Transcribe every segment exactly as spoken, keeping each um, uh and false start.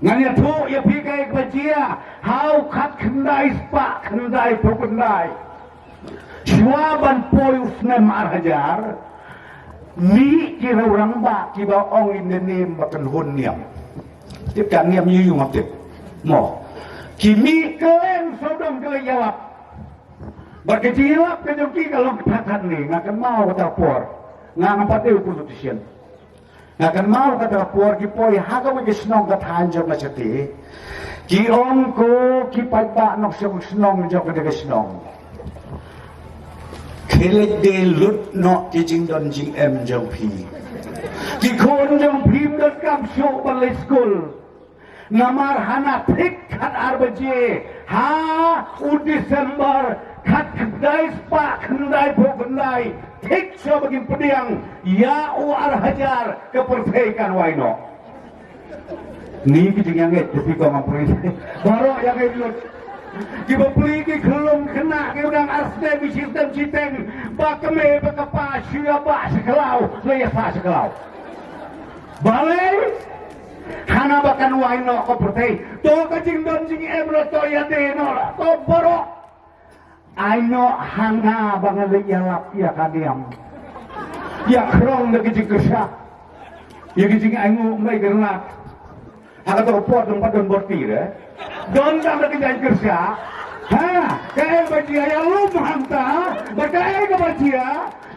Ngan ïathuh ïa phi kaei kaba jia ha u khatkhyndai spah khyndaiphew khyndai. Shuwa ban poi u snem ar hajar, mih ki rangbah kiba ong in the name ba kynhun niam. Tip ka niam ïa u, ngam tip. Mo. Ki mih khlem sawdong ki leit ïalap. Bad ka jingïalap ka jong ki ka long kata kane, nga kynmaw kata ka por. Nga ngam pat dei u politician. Nga kynmaw kata ka por ki poi ha kawei ka shnong ka thaiñ jong ka shatei. Ki ong ko ki paidbah nongshong shnong jong kata ka shnong, khie leit de lut noh ki jingdon jingem jong phi. Ki khun jong phi ym donkam shuh ban leit skul. Namar hana thik khatar baje ha u December khatkhyndai spah khyndaiphew khyndai, thik shuwa ba kin pdiang ïa u ar hajar, ka pyrthei kan wai noh. Ni ki jingïangeit, ki phi ko ngam pyrthei. Baroh ïangeit lut. Ki bapli ki khyllung khynnah ki dang ar snem shi snem shiteng, ba kmie ba kpa shu ïa bah sha khlaw, la ïa sah sha khlaw. Balei? Hana ba kan wai noh ka pyrthei. To ka jingdon jingem ruh to ïa dei noh ruh to baroh. Ai noh ha nga ba ngan leit ïalap ïa ka niam. Ïa khrong da ka jingkyrshan, ïa ka jingainguh mei kyrnat. Ha kato ka por dang pat don borti re. Don tang da ka jingkyrshan. Ha, kaei ba jia ïa lum hangta, bad kaei kaba jia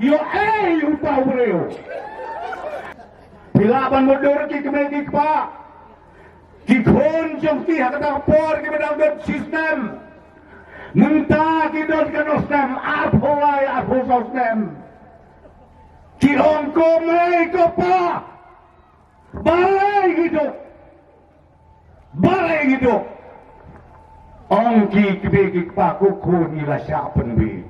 ïa ei uta u briew. Phi lah ban mutdur ki kmie ki kpa. Ki khun jong phi ha kata ka por kiba dang don shi snem. Mynta ki don katno snem, arphew lai, arphew saw snem. Ki ong ko mei ko pa, balei ngi duk? Balei ngi duk? Ong ki kmie ki kpa, ko khun, ngi la shah pynbeit.